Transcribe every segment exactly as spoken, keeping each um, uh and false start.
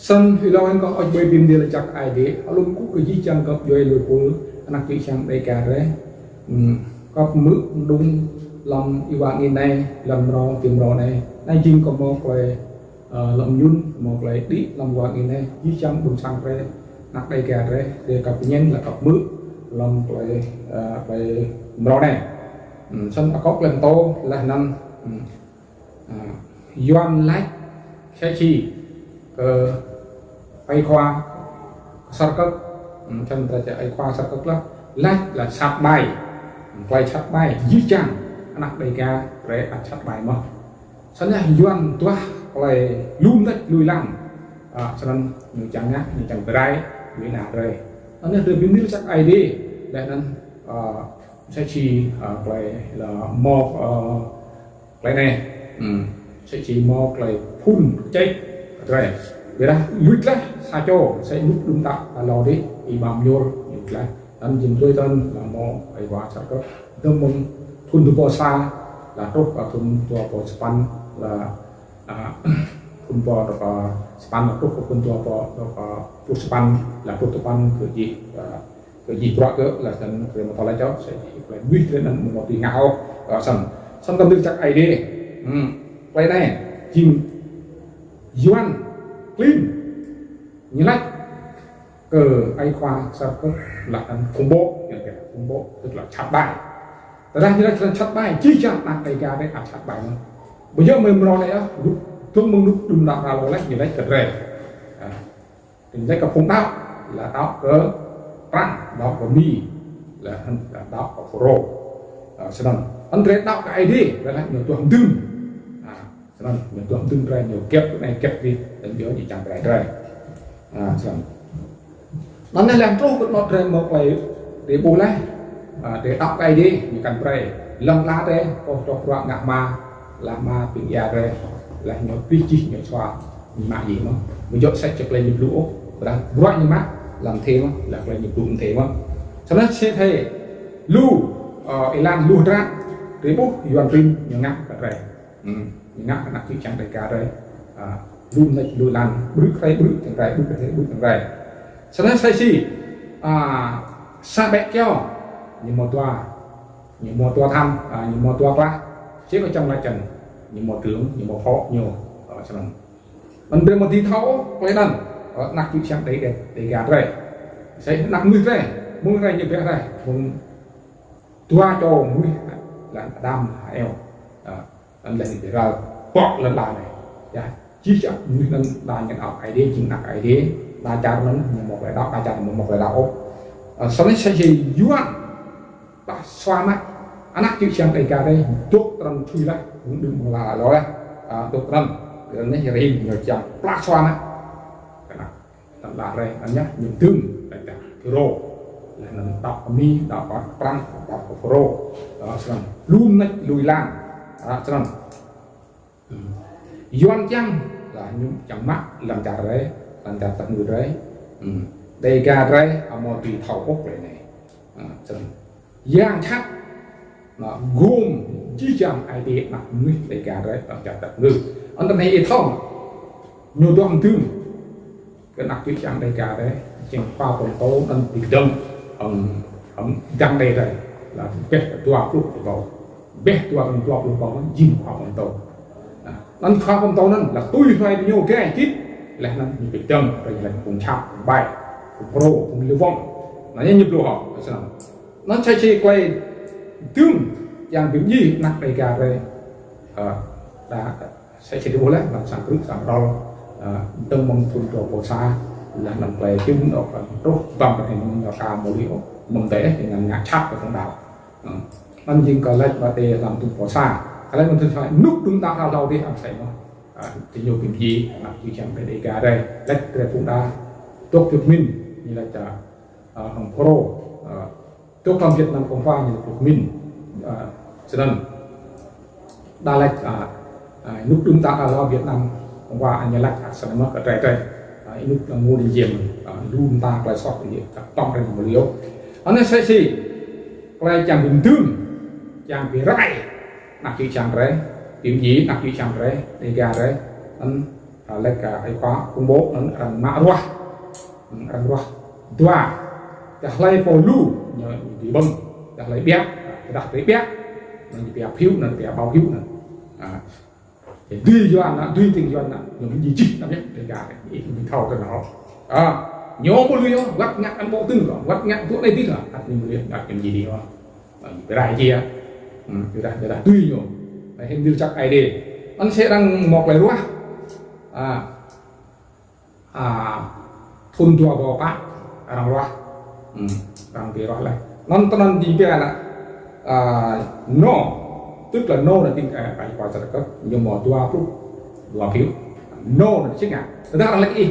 Snăn êlâo hĭn kâo ăt ƀuh bi mni lač jăk Aê Diê, hlăm kơ jih jang găp djuê lui pul, anak čư̆ čhiăng Dega drei. Hmm, kâo hmư̆ mđung hlăm êwa angĭn anei, hlăm mrâo, ti mrâo anei. Anei jing kâo mâo klei, ơ, hlăm ñŭn, mâo klei đĭ hlăm êwa angĭn anei, jih jang ƀuôn sang drei, anak Dega drei, drei kăp ñen, lač kâo hmư̆ hlăm klei, ơ, klei mrâo anei. Hmm, snăn akŏ klei mtô, leh anăn, hmm, Ơ, Yuăn lač, sĕ si, ơ, aê khua Sar Kơk, hmm, snăn drei čih aê khua Sar Kơk lah, lač, lač sat ƀai, klei sat ƀai, jih jang, anak Dega, drei ăt sat ƀai mơh. Snăn Yuăn duah klei lŭm lač lui lăng, ơ, snăn ñu čiăng ngă, ñu čiăng bi rai, bi nao drei. Anei drei bi mni lač jăk Aê Diê, leh anăn, ơ, sĕ si, ơ, klei lah mâo, ơ, klei anei, hmm, sĕ si mâo klei phŭn čĕ drei. Ƀiădah luč leh sa čô, sĕ ênuk đưm đă, hlâo dih, Y-Bam Mñur, luč leh. Anăn jing drei tăn, lah mâo, aê khua Sar Kơk, dơ̆ng mơ̆ng thŭn dua êbâo sa, lah truh kơ thŭn dua êbâo sa păn, lah, ah, thŭn dua êbâo sa păn, lah truh kơ thŭn dua êbâo, dua êbâo pluh sa păn, lah pluh sa păn kơ jih, ah, kơ jih bruă kơ, lah snăn drei mâo thâo lač čŏ, sĕ si klei mnuih drei anăn mâo ti ngă ôh, ah, snăn. Snăn kâo bi mni lač jăk Aê Diê. Hmm, klei anei, jing Yuăn klin. Ñu lač kơ aê khua Sar Kơk lah anăn khủng bố, ñu lač khủng bố, tức là sat ƀai. Tơdah ñu lač snăn sat ƀai, jih jang anak Dega drei ăt sat ƀai mơh. Ƀiădah mơ̆ng mrâo anei, ah, dŭm, dơ̆ng mơ̆ng ênuk đưm đă hlâo leh, ñu lač kơ drei. Ah. Ñu lač kơ phung đăo, lah đăo kơ Prăng, đăo kơ Mi, lah anăn, lah đăo kơ Fulro. Ah, snăn. Anăn drei đăo kơ Aê Diê, lah ñu duah mdưm. Ah, snăn, ñu duah mdưm drei, ñu găp kơ anei găp dih, leh ñu čiăng drei drei. Ah, snăn. Anăn leh truh kơ anôk drei mâo klei, drei ƀuh leh, ah, drei đăo kơ Aê Diê, ñu kăn brei. Lăn ala drei, kơ čŏk bruă ngă hma, lah hma ƀĭng êa drei, lah ñu pih jih ñu sua, ñu mă jih mơh. Ƀiădah sĕ si klei ñu blŭ ôh, ƀiădah bruă ñu mă, hlăm mthê mơh, lah klei ñu blŭ mthê mơh. Snăn sĭt hĕ, lu, ơ, êlan lu hdră, drei ƀuh, Yuăn rĭm, ñu ngă kơ drei. Hmm, ñu ngă kơ anak čư̆ čhiăng Dega drei. Ah, lŭm lač lui lăng, ƀrư̆ krei ƀrư̆, čiăng krei ƀrư̆, krei ƀrư̆, čiăng krei. Snăn sĕ si, ah, sa ƀĕ kyâo, ñu mâo dua, ñu mâo dua than, ah, ñu mâo dua klah. Sĭt kâo čiăng lač čăn, ñu mâo trưởng, ñu mâo phó, ñu, ah, snăn. Anăn drei mâo dưi thâo, klei anăn, ah, anak čư̆ čhiăng Dega, Dega drei. Sĕ anak mnuih drei, mơ̆ng drei ñu ƀiă drei, mơ̆ng dua čô mnuih, lah Adam, Êwa. Ah, anăn leh ñu bi rai, pŏk lăn ala anei. Ya, jih jang mnuih anăn đa ngă ăt Aê Diê, jing anak Aê Diê, đa čar anăn ñu mâo klei đăo, đa čar ñu mâo klei đăo ôh. Ah, snăn sĕ si Yuăn, đa sua mă, anak čư̆ čhiăng Dega drei, dôk trăn thui lah, mơ̆ng đưm mơ̆ng lăn ala leh, ah, dôk trăn, anei rĭm ñu čiăng plah sua mă. Kơ anak Tăm lah rei, anăn ñu dưm, leh dah Fulro. Leh anăn đăo kơ Mi, đăo kơ Prăng, đăo kơ Fulro. Ơ, snăn. Lŭm lač lui lăng. Ơ, snăn. Hmm. Yuăn čiăng, lah ñu čiăng mă, lăn čar rei, lăn čar tăp ngư rei. Hmm. Dega rei, amâo dưi thâo ôh klei anei. Ơ, snăn. Yang jhat, nah, gum jih jang ai tiê anak mnuih Dega drei, anak čar tăp ngư. Anăn hei ih thâo, ñu duah dưm kơ anak čư̆ čhiăng Dega drei, jing khua pô mtô anăn bi kdơ̆ng, hŏng, hŏng dăng đei drei, lah ƀĕ dua pluh êbâo. Ƀĕ dua, dua pluh êbâo, jing khua pô mtô. Nah, anăn khua pô mtô anăn, lah tui hluê ñu gai jih, leh anăn ñu bi kdơ̆ng, drei leh phung čhat, phung ƀai, phung Fulro, phung Lêwŏng. Nah, ñu ñu blŭ hŏ, snăn. Anăn sĕ si klei dưm, yang bi mdjiê anak Dega drei. Ơ, đa, sĕ si dôk leh, hlăm sang krư̆, sang rôl, ơ, dơ̆ng mơ̆ng thŭn dua êbâo sa, leh anăn klei dưm, ơ, truh, băm kơ hĕ ñu ka mâo lui ôh, mơ̆ng dih, ơ, ngăn ngă čhat kơ phung đăo. Ơ, anăn jing kơ lač ba tê hlăm thŭn êbâo sa. Kơ lač mơ̆ng thŭn sa, ênuk đưm đă hlâo dih, ăt sĕ mơh. Ơ, ti ñu bi mdjiê, anak čư̆ čhiăng Dega drei, lač drei phung đa, dôk Việt Minh, ñu lač, ơ, hŏng Fulro, ơ, dôk hlăm Việt Nam Cộng Hòa ñu lač Việt Minh. Ơ, snăn. Đa lač, ơ, ơ, ênuk đưm đă hlâo Việt Nam Cộng Hòa ñu lač, ơ, snăn mơh kơ drei drei. Ơ, ênuk đa ngô đi diêm, ơ, đưm đă klei soh ñu, ơ, tŏng drei mâo lui ôh. Anăn sĕ si, klei čiăng bi dưm, čiăng bi rai, anak čư̆ čhiăng drei, bi mdjiê anak čư̆ čhiăng drei, Dega drei, anăn Lĕ ka ai khua khủng bố anăn arăng mă ruah. Arăng ruah dua. Dah hlei pô lu, ñu, ñu dưi ƀơ̆ng. Dah hlei ƀiă, dah hlei ƀiă, ñu pia phiếu anăn, pia bầu phiếu anăn. Dưi Yuăn anăn, dưi tĭng Yuăn anăn, ñu mjih jih anăn yơh, Dega, ih mjih thâo kơ anăn. Ñu mâo lu yơh, wăt ngă anăn ƀô̆ tưng, wăt ngă tŭ anei tĭng, ăt ñu mâo lu yơh, ăt ñu mjih dih. Ƀiădah jih, ƀiădah, ƀiădah dưi ñu. Hĭn dĭl čăk Aê Diê. Anăn sĕ arăng mâo klei ruah. A, a, thŭn dua êbâo pă arăng ruah. Arăng bi ruah leh. Anăn tinăn jing pia lĕ, a, no. Tức là no anăn tĭng, a, ai khua Sarkơk, ñu mâo dua pluh dua phiếu. No anăn sĭt ngă. Tơdah arăng lač ih,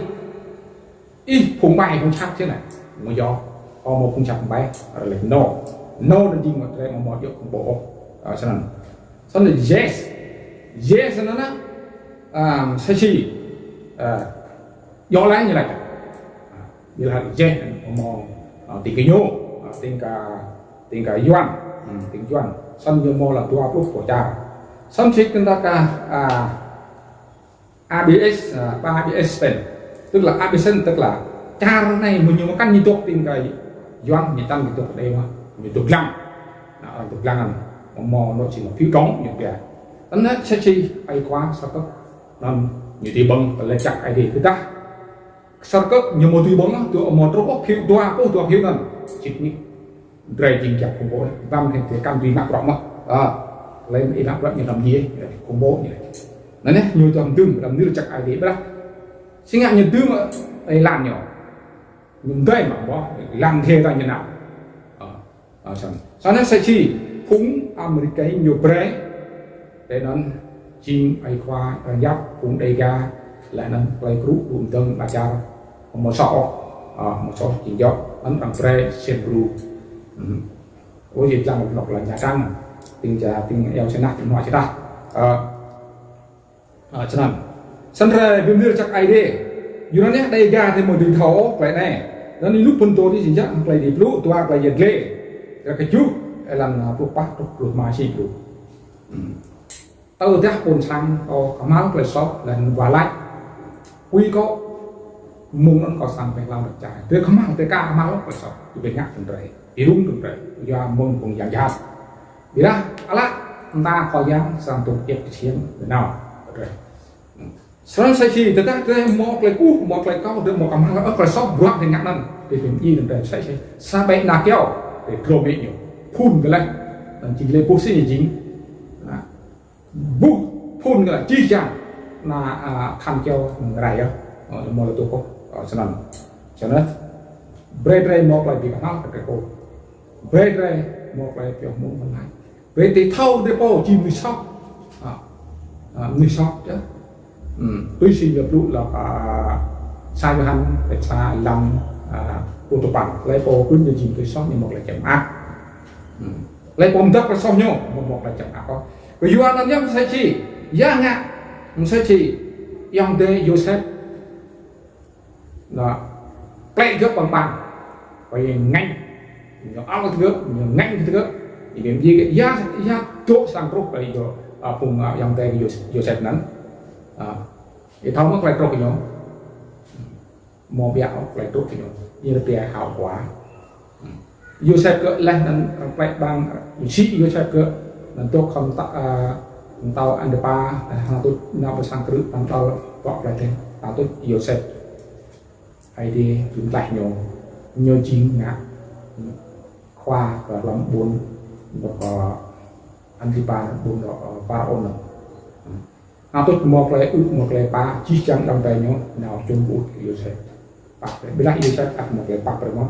ih phung ƀai phung jhat sĭt ngă. Mâo yơh, ơ mâo phung jhat phung ƀai, arăng lač no. No anăn jing mâo drei mâo mâo djŏ khủng bố. A, snăn. Snăn yes. Yes anăn, a, msĕ si, a, djŏ leh ñu lač. A, ñu lač yes, mâo, a, tĭng kơ ñu, a, tĭng kơ, tĭng kơ Yuăn, hmm, tĭng Yuăn. Snăn ñu mâo leh dua pluh pô čar. Snăn sĭt kơ ta ka, a, A B S, a, ba A B S pen. Tức là A B S, tức là čar anei mâo ñu mkăn ñu dôk tĭng kơ Yuăn, ñu čăn ñu dôk đei mơh, ñu dôk lăng. Anăn, dôk lăng anăn, mâo, mâo anăn sĭt mâo phiếu trống ñu pia. Anăn sĕ si ai khua Sarkơk, anăn ñu dưi ƀơ̆ng, lĕ čăk Aê Diê tơdah Sarkơk ñu mâo dưi ƀơ̆ng, tơ mâo truh ôh phiếu dua, ôh dua phiếu anăn. Sĭt nik. Drei jing jăk khủng bố, ƀăng hĕ ti kăn dưi mă bruă mơh. A, leh ih mă bruă ñu hlăm djiê, khủng bố ñu. Anăn yơh, ñu dŏ dưm, hlăm dĭl čăk Aê Diê ƀiădah. Sĭt ngă ñu dưm, ơ, êlan ñu. Ñu mdei mă boh, êlan thê ta ñu nao. A, a, snăn. Snăn sĕ si, phung Amêrik ñu brei, Leh anăn jing ai khua, a, yap phung Dega, leh anăn klei krŭ, đŭ mdơ̆ng, ala čar, mâo soh, a, mâo soh jing djŏ, anăn arăng brei sĭt bru. Hmm. Ơ, jih jang lŏk lŏk lăn čar, tĭng ča, tĭng êa ča nah, tĭng hnuă ča nah. A, a, snăn. Snăn drei bi mni lač jăk Aê Diê. Yua anăn yơh Dega drei mâo dưi thâo klei anei. Anăn ênuk phŭn dô ti jing jăk klei Aê Diê blŭ, dua klei Yăl Dliê. Kjuh, êlan, a, pluh pă, truh pluh êma, si bru. Hmm. Tơdah ƀuôn sang kâo kmhal klei soh leh anăn wah lač. Ui kâo, mơ̆ng anăn kâo srăng bi hlao lăn čar. Drei kmhal, drei ka kmhal klei soh. Drei bi ngă tơl drei. Bi rŭng tơl drei. Yua mơ̆ng phung yang jhat. Ƀiădah ală mta Khua Yang srăng dôk iêp ksiêm nanao. Drei. Snăn sĕ si, tơdah drei mâo klei kkuh, mâo klei kâo, drei mâo kmhal, ơ, klei soh, bruă drei ngă anăn. Drei bi mdjiê tơl drei sĕ si. Sa ƀĕ na kyâo, drei drôm ih ñu. Phŭn kơ leh. Anăn jing leh buh si ñu jing. Na. Buh phŭn kơ leh jih jang. Na, a, khăn kyâo ngrai yơh. Ơ, mâo leh tŭ kơ. Ơ, snăn. Snăn. Brei drei mâo klei bi kmhal kơ drei kơ. Brei drei mâo klei pioh mơ̆ng mơ̆ng lač. Brei drei thâo drei pô jing mnuih soh. A, a, mnuih soh yơh. Hmm, tui si ñu blŭ leh, a, sa Yôhan, pĕ sa lăm, a, pluh dua păn. Hlei pô kưn ñu jing mnuih soh ñu mâo klei čăm ak. Hmm. Hlei pô mdăp klei soh ñu mâo, mâo klei čăm ak kơ. Kyua anăn yơh msĕ si, ya ngă, msĕ si, ayŏng adei Yôsep. Na, plĕ gơ̆ păng păng. Păng ngêñ. Ñu ăl gơ̆, ñu ngêñ gơ̆. Ñu bi mdjiê gơ̆. Ya, ya dôk srăng truh kơ Yô-, a, phung, a, ayŏng adei Yô-, Yôsep anăn. A, ih thâo mơ̆ klei truh ñu. Mâo ƀiă ôh klei truh ñu. Ñu pia hậu quả. Yôsep gơ̆ leh anăn arăng plĕ ƀăng, sĭ Yôsep gơ̆, anăn dôk hŏng mtao, a, mtao Antipa, a, hŏng tuč nao pơ sang krư̆, anăn dôk plĕ dih, anăn tuč Yôsep. Aê Diê bi mtlaih ñu, ñu jing ngă khua kơ hlăm ƀuôn, dôk, a, Antipa, ƀuôn dôk, a, Pharaôn anăn. Anăn tuč mâo klei ŭ, mâo klei pap, jih jang ayŏng adei ñu, nao čŭm ƀuh kơ Yôsep. Pap, ƀiădah Yôsep ăt mâo klei pap brei mơh.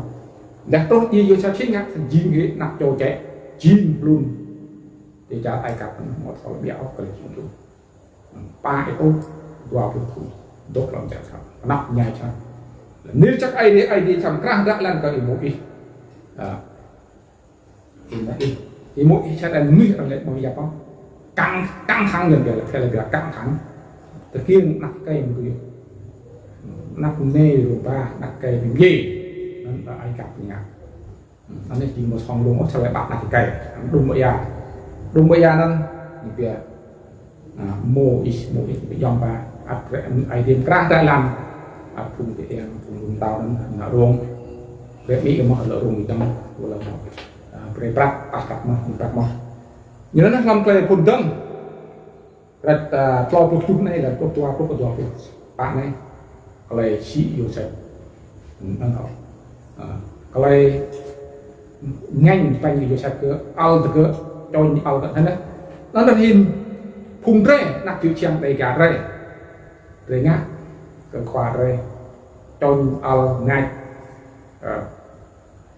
Dah truh djiê Yôsep si ngă, jing hĕ anak čô čĕ, jing hlŭn. Ti čar Ai Cập mâo thâo ƀiă ôh klei jing hlŭn. Pă êtuh, dua pluh thŭn, dôk hlăm čar Ai Cập. Anak ñai čar. Mni lač jăk Aê Diê, Aê Diê srăng krah dah lăn kơ êmuh ih. A. Êmuh ih, êmuh ih čar anei mnuih arăng lĕ mâo yap ôh. Căng, căng thẳng, ñu bi lač, bi lač căng thẳng. Tơ kiăng anak êkei mnuih. Anak mnê rông ba, anak êkei bi mdjiê. Anăn lĕ Ai Cập ngă. Anăn jing mâo sŏng lông ôh, čar lĕ ƀă anak êkei. Đŭm ƀă ya. Đŭm ƀă ya anăn, ñu bi, a, mâo ih, mâo ih, bi ayŏng ba. Ăt drei, Aê Diê mkra drei lăm. Ăt phung ti eng, phung lum tao anăn, nao rông. Drei ƀĭ mơh lŏ rông êdăm, wala mơh. Ơ, brei prăk, prăk mơh, prăk mơh. Ñu anăn hlăm klei phŭn dơ̆ng. Rĕt, ơ, tlâo pluh kjuh anei, leh pluh dua, pluh dua, pluh pă anei. Klei čhĭ Yôsep. Hmm, anăn. Ơ, klei ngêñ pañ Yôsep kơ, ăl kơ, čŏng ăl kơ, anăn. Anăn hĭn phung drei, anak čư̆ čiăng Dega drei. Drei ngă kơ khua drei, čŏng ăl ngač, ơ,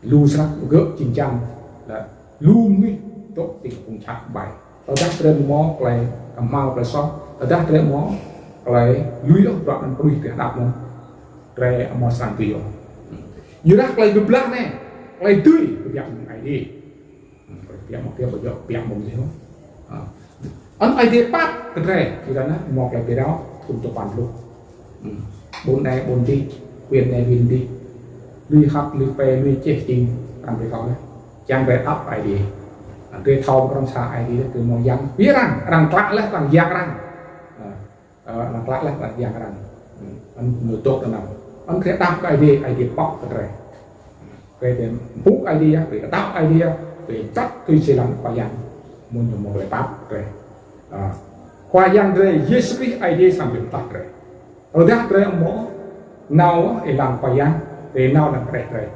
lu snăk gơ̆ čĭn čiăng, leh lu mnuih dôk ti kpŭng čhat ƀai. Tơdah drei mâo klei kmhal klei soh, tơdah drei mâo klei lui ôh bruă anăn knuih drei hđăp anăn, drei amâo srăng tui ôh. Yuadah klei bi blah anei, klei dưi kbiă mơ̆ng Aê Diê. Hmm, kbiă mơ̆ng Aê Diê, kbiă mơ̆ng Aê Diê. Ơ. Anăn Aê Diê pap kơ drei, čiăng anăn mâo klei bi rao, thŭn dua păn pluh. Hmm. Ƀuôn anei, ƀuôn dih, huyện anei, huyện dih. Lui hăp, lui pê, lui čeh čĭng, arăng bi thâo leh. Čiăng drei đăo Aê Diê. Drei thâo mkrŏng sa Aê Diê, drei mâo yang. Bi arăng, arăng klă leh, arăng yang arăng. Ơ. Ơ, arăng klă leh, arăng yang arăng. Hmm. Anăn ñu dôk anăn. Anăn drei đăo kơ Aê Diê, Aê Diê pap kơ drei. Drei, drei mpŭ Aê Diê, drei đăo Aê Diê, drei čăt tui si lăn Khua Yang. Mơ̆ng ñu mâo klei pap drei. Ơ, Khua Yang drei, Yêsu Krist Aê Diê srăng bi mtlaih drei. Tơdah drei amâo nao êlan Khua Yang, drei nao hlăm kđeh drei.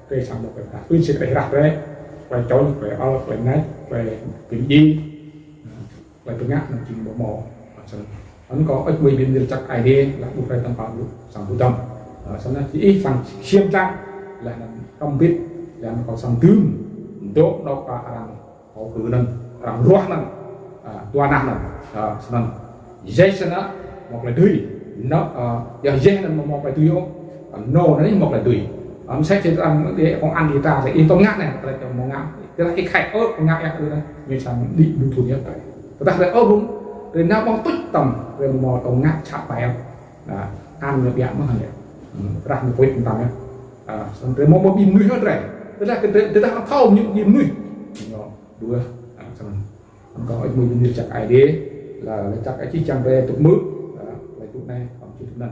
Drei srăng mâo klei pap. Tui si kđeh hră drei, klei čŏng, klei ăl, klei ngač, klei bi mdjiê. Klei bi ngă anăn jing mâo mâo. Snăn. Anăn kâo ăt mui bi mni lač jăk Aê Diê, leh ƀuh drei tăm pă lu, srăng ƀuh tăm. Ơ, snăn jing ih srăng ksiêm dlăng, leh anăn kăm bĭt, leh anăn kâo srăng dưm, dôk dôk kơ arăng, kâo kơ anăn, arăng ruah anăn, ơ, dua nah anăn, ơ, snăn. Jeh snăn, mâo klei dưi, nô, ơ, yơh jeh anăn mâo, mâo klei dưi ôh, ơ, nô anăn mâo klei dưi. Ơ, msĕ si arăng dê công an điều tra, ih tŏ ngă anei, klei tŏ mâo ngă, tơdah ih khai ôh, ngă yơh, ơ, ñu srăng đĭ lu thŭn yơh. Tơdah drei ôh ƀuh, drei nao ƀơ̆ng tuč tăm, drei mâo tŏ ngă čhat ƀai. Ơ, ăn ñu biă mơh anei. Hmm, tơdah ñu pŭt tăm yơh. Ơ, snăn drei mâo, mâo bi mnuih hŏng drei. Tơdah kơ drei, tơdah thâo ñu bi mnuih. Ñu đuĕ, ơ, snăn. Anăn kâo ăt mui bi mni lač jăk Aê Diê, leh, lač jăk Aê Diê čiăng drei tŭ mưh, ơ, klei tŭ anei, kâo čih tŭ anăn.